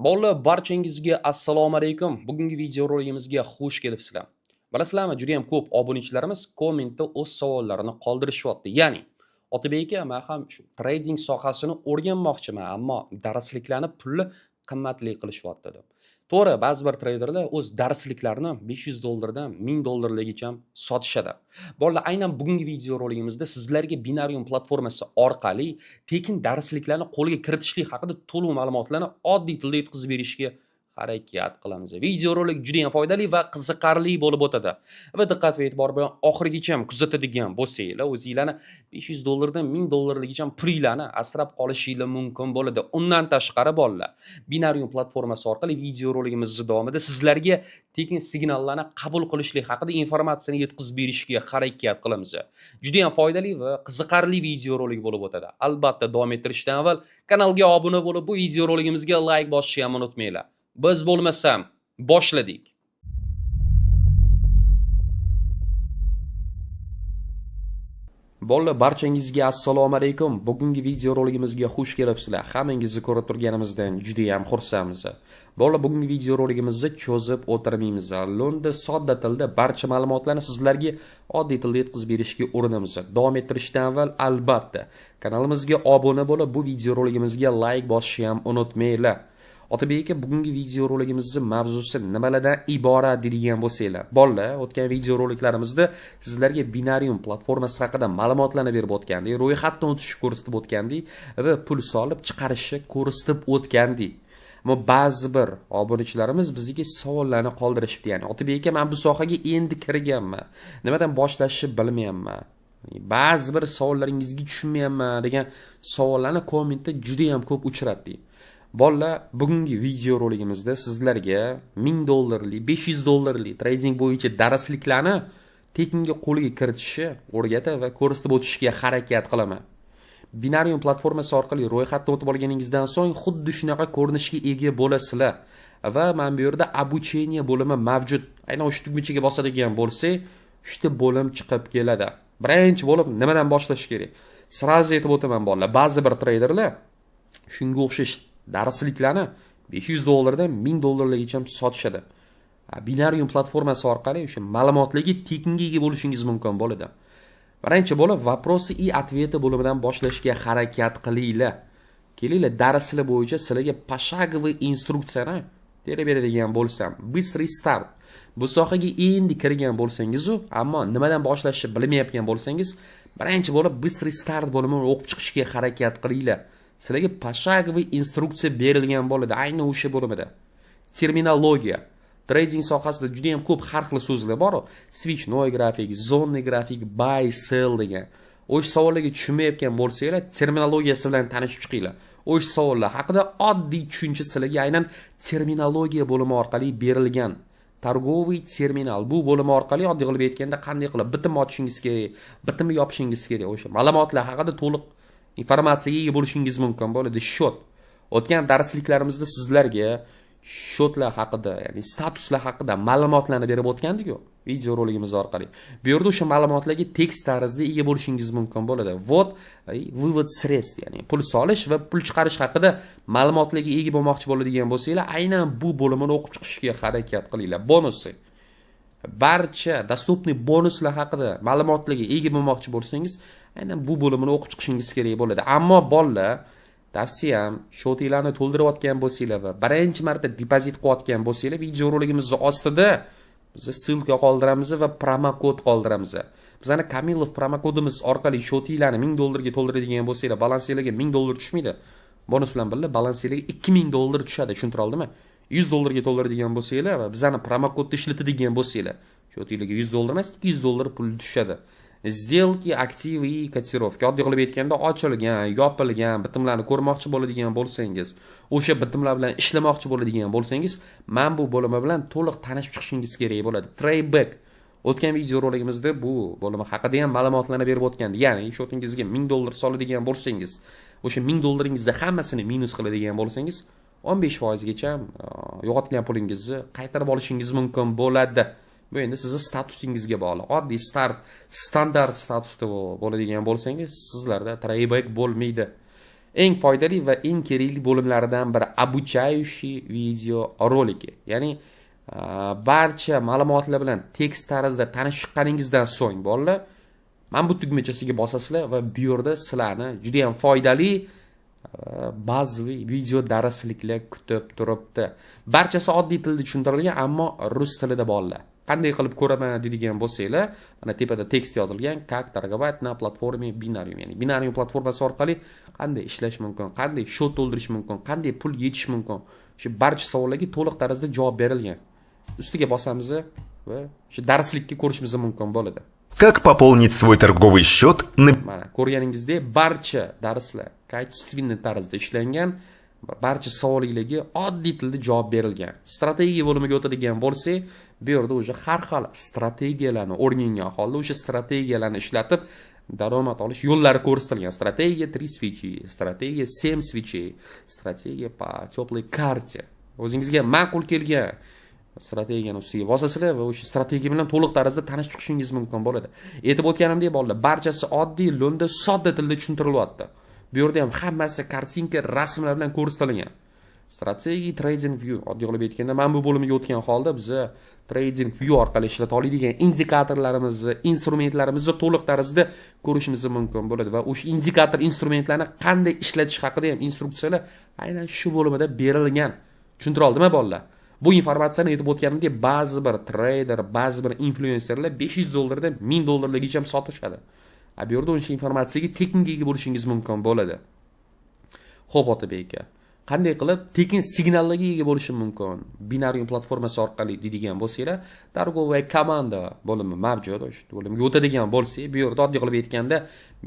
Bolalar, barchangizga assalomu alaykum. Bugungi videoroligimizga xush kelibsizlar. Bilasizlarmi, juda ham ko'p obunachilarimiz kommentda o'z savollarini qoldirishyapti. Ya'ni, Otabek aka, men ham shu trading sohasini o'rganmoqchiman, ammo darsliklarni pulni qimmatli qilishyapti deb. To'g'ri, ba'zi bir treyderlar o'z darsliklarini $500 dan $1000 largacha sotishadi. Bolalar, aynan bugungi videoroligimizda sizlarga Binarium platformasi orqali tekin darsliklarni qo'lga kiritishlik haqida to'liq ma'lumotlarni oddiy tilda yetkazib berishga harakat qilamiz. Videorolik juda ham foydali va qiziqarli bo'lib o'tadi. Va diqqat va e'tibor bilan oxirigacha ham kuzatadigan bo'lsanglar, o'zinglarni $500 dan $1000 largacha pulinglarni asrab qolishinglar mumkin bo'ladi. Undan tashqari bolalar, Binarium platformasi orqali videoroligimiz davomida sizlarga tekin signallarni qabul qilishlik haqida informatsiyani yetkazib berishga harakat qilamiz. Juda ham foydali va qiziqarli videorolik bo'lib o'tadi. Albatta, davom ettirishdan avval kanalga obuna bo'lib, bu videoroligimizga like bosishni ham unutmanglar. Biz bo'lmasam boshladik. Bolalar, barchangizga assalomu alaykum. Bugungi videoroligimizga xush kelibsizlar. Hammangizni ko'rib turganimizdan juda ham xursandmiz. Bolalar, bugungi videoroligimizni cho'zib o'tirmaymiz. Lo'nda sodda tilda barcha ma'lumotlarni sizlarga oddiy tilda yetkazib berishga urinamiz. Davom ettirishdan avval albatta kanalimizga obuna bo'lib, bu videoroligimizga like bosishni ham unutmanglar. Otabek aka, bugungi videoroligimizning mavzusi nimalardan iborat deydigan bo'lsanglar, bolalar, o'tgan videoroliklarimizda sizlarga Binarium platformasi haqida ma'lumotlarni berib o'tgandik, ro'yxatdan o'tishni ko'rsatib o'tgandik va pul solib chiqarishni ko'rsatib o'tgandik. Ammo ba'zi bir obunachilarimiz bizga savollarni qoldirishibdi, ya'ni Otabek aka, men bu sohaga endi kirganman, nimadan boshlashni bilmayapman, ba'zi bir savollaringizga tushunmayapman degan savollarni kommentda juda ham ko'p uchratdik. Bolalar, bugungi videoroligimizda sizlarga $1000 lik, $500 lik trading bo'yicha darsliklarni tekinga qo'lga kiritishni o'rgatib va ko'rsatib o'tishga harakat qilaman. Binarium platformasi orqali ro'yxatdan o'tib olganingizdan so'ng xuddi shunaqa ko'rinishga ega bo'lasizlar va mana bu yerda обучение bo'limi mavjud. Aynan o'sha tugmachaga bosadigan bo'lsak, uchta bo'lim chiqib keladi. Birinchi bo'lib nimadan boshlash kerak? Sразу aytib o'taman bolalar, ba'zi bir treyderlar shunga o'xshash darsliklarni $500 dan $1000 largacha sotishadi. Binarium platformasi orqali o'sha ma'lumotlarga tekinga ega bo'lishingiz mumkin bo'ladi. Birinchi bo'lib вопросы и ответы bo'limidan boshlashga harakat qilinglar. Kelinglar, darslar bo'yicha sizlarga пошаговый instruksiyani terib beradigan bo'lsam, быстрый старт. Bu sohaga endi kirgan bo'lsangiz-u, ammo nimadan boshlashni bilmayotgan bo'lsangiz, birinchi bo'lib быстрый старт bo'limini o'qib chiqishga harakat qilinglar. Sizlarga пошаговый instruksiya berilgan bo'ladi aynan o'sha bo'limida. Terminologiya. Trading sohasida juda ham ko'p har xil so'zlar bor. Свечной grafik, zonный grafik, buy, sell degan. O'sha savollarga tushunmayotgan bo'lsanglar, terminologiyasi bilan tanishib chiqinglar. O'sha savollar haqida oddiy tushuncha sizlarga aynan terminologiya bo'limi orqali berilgan. Торговый terminal bu bo'lim orqali oddiy qilib aytganda qanday qilib bitim ochishingiz kerak, bitimni yopishingiz kerak, o'sha ma'lumotlar haqida to'liq informatsiyaga ega bo'lishingiz mumkin bo'ladi. Счет. O'tgan darsliklarimizda sizlarga счетlar haqida, ya'ni statuslar haqida ma'lumotlarni berib o'tgandik-ku videoroligimiz orqali. Bu yerda o'sha ma'lumotlarga tekst tarzida ega bo'lishingiz mumkin bo'ladi. Вот вывод средств, ya'ni pul solish va pul chiqarish haqida ma'lumotlarga ega bo'lmoqchi bo'ladigan bo'lsanglar, aynan bu bo'limini o'qib chiqishga harakat qilinglar. Bonusi. Barcha доступный bonuslar haqida ma'lumotlarga ega bo'lmoqchi bo'lsangiz, aynan bu bo'limini o'qib chiqishingiz kerak bo'ladi. Ammo bolalar, tavsiyam, shotinglarni to'ldirayotgan bo'lsanglar va birinchi marta depozit qilayotgan bo'lsanglar, videoroligimizni ostida biz ссылка qoldiramiz va promokod qoldiramiz. Bizani Kamilov promokodimiz orqali shotinglarni $1000 ga to'ldiradigan bo'lsanglar, balansingizga $1000 tushmaydi. Bonus bilan birga balansingizga $2000 tushadi, tushuntira oldimmi? $100 ga to'ldiradigan bo'lsanglar va bizani promokodni ishlatadigan bo'lsanglar, shotingizga $100 emas, $200 pul tushadi. Сделки, активы и котировки. Oddiy qilib aytganda, ochilgan, yopilgan bitimlarni ko'rmoqchi bo'ladigan bo'lsangiz, o'sha bitimlar bilan ishlamoqchi bo'ladigan bo'lsangiz, mana bu bo'limi bilan to'liq tanishib chiqishingiz kerak bo'ladi. Trayback. O'tgan videoroligimizda bu bo'limi haqida ham ma'lumotlarni berib o'tgandik. Ya'ni shotingizga $1000 soladigan bo'lsangiz, o'sha $1000 hammasini minus qiladigan bo'lsangiz, 15% gacha yo'qotgan pulingizni qaytarib olishingiz mumkin bo'ladi. Bu endi sizni statusingizga bog'liq. Oddiy start, standart statusda bo'ladigan bo'lsangiz, sizlarda trayback bo'lmaydi. Eng foydali va eng kerakli bo'limlaridan biri обучающий video roliki. Ya'ni barcha ma'lumotlar bilan tekst tarzida tanishib chiqqaningizdan so'ng bolalar, mana bu tugmachasiga bosasizlar va bu yerda sizlarni juda ham foydali bazaviy video darsliklar kutib turibdi. Barchasi oddiy tilda tushuntirilgan, ammo rus tilida bolalar. Qanday qilib ko'raman deydigan bo'lsanglar, mana tepada tekst yozilgan, как торговать на платформе Binarium, ya'ni Binarium platformasi orqali qanday ishlash mumkin, qanday счёт to'ldirish mumkin, qanday pul yechish mumkin. Shu barcha savollarga to'liq tarzda javob berilgan. Ustiga bosamiz va shu darslikka ko'rishimiz mumkin bo'ladi. Как пополнить свой торговый счет на Mana ko'rganingizdek, barcha darslar качественный tarzda ishlangan, barcha savollarga oddiy tilda javob berilgan. Strategiya bo'limiga o'tadigan bo'lsak, bu yerda o'sha har xil strategiyalarni o'rgangan holda o'sha strategiyalarni ishlatib daromad olish yo'llari ko'rsatilgan. Strategiya 3 свечи, strategiya 7 свечей, strategiya по теплой карте. O'zingizga ma'qul kelgan strategiyani ustiga bosasizlar va o'sha strategiya bilan to'liq tarzda tanishib chiqishingiz mumkin bo'ladi. Aytib o'tganimdek bolalar, barchasi oddiy, lo'nda, sodda tilda tushuntirilyapti. Bu yerda ham hammasi картинка, rasmlar bilan ko'rsatilgan. Strategiya Trading View, oddiy qilib aytganda, mana bu bo'limiga o'tgan holda biza Trading View orqali ishlata oladigan indikatorlarimizni, instrumentlarimizni to'liq tarzda ko'rishimiz mumkin bo'ladi va o'sha indikator instrumentlarni qanday ishlatish haqida ham instruksiyalar aynan shu bo'limida berilgan. Tushuntira oldimmi bolalar? Bu informatsiyani aytib o'tganimdek, ba'zi bir treyder, ba'zi bir inflyuenserlar 500 dollardan 1000 dollarlargacha ham sotishadi. Bu yerda o'sha informatsiyaga tekinga ega bo'lishingiz mumkin bo'ladi. Xo'p, Otabek aka, qanday qilib tekin signallarga ega bo'lishim mumkin Binarium platformasi orqali deydigan bo'lsanglar, торговая команда bo'limi mavjud. O'sha bo'limga o'tadigan bo'lsak, bu yerda oddiy qilib aytganda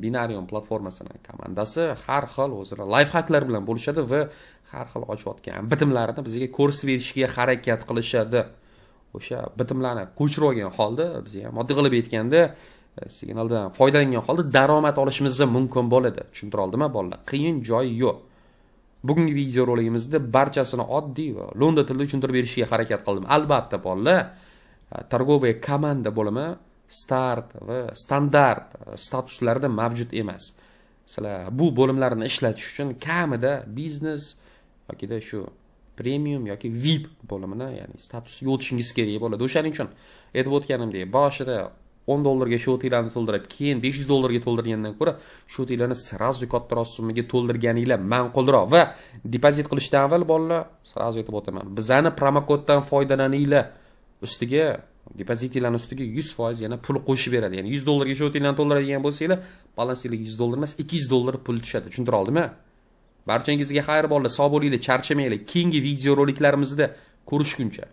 Binarium platformasini komandasi har xil o'zini лайфхак lar bilan bo'lishadi va har xil ochayotgan bitimlarini bizga ko'rsatib berishga harakat qilishadi. O'sha bitimlarni ko'chirib olgan holda biz ham oddiy qilib aytganda signaldan foydalangan holda daromad olishimiz mumkin bo'ladi. Tushuntira oldimmi bolalar? Qiyin joyi yo'q. Bugungi video roligimizda barchasini oddiy va lo'nda tilda tushuntirib berishga harakat qildim. Albatta bolalar, торговая команда bo'limi start va standart statuslarda mavjud emas. Sizlar bu bo'limlarni ishlatish uchun kamida biznes yokida shu premium yoki VIP bo'limini, ya'ni statusga o'tishingiz kerak bo'ladi. O'shaning uchun aytib o'tganimdek, boshida 10 dollarga счёт inglarni to'ldirib, keyin 500 dollarga to'ldirgandan ko'ra счёт inglarni сразу kattaroq summaga to'ldirganinglar ma'qulroq. Va depozit qilishdan avval bolalar, сразу aytib o'taman, bizani promokoddan foydalaninglar. Ustiga depozitinglarni ustiga 100% yana pul qo'shib beradi. Ya'ni 100 dollarga счёт inglarni to'ldiradigan bo'lsanglar, balansinglarga 100 dollar emas, 200 dollar pul tushadi. Tushuntira oldimmi? Barchangizga xayr bolalar, sog' bo'linglar, charchamanglar. Keyingi video roliklarimizda ko'rishguncha.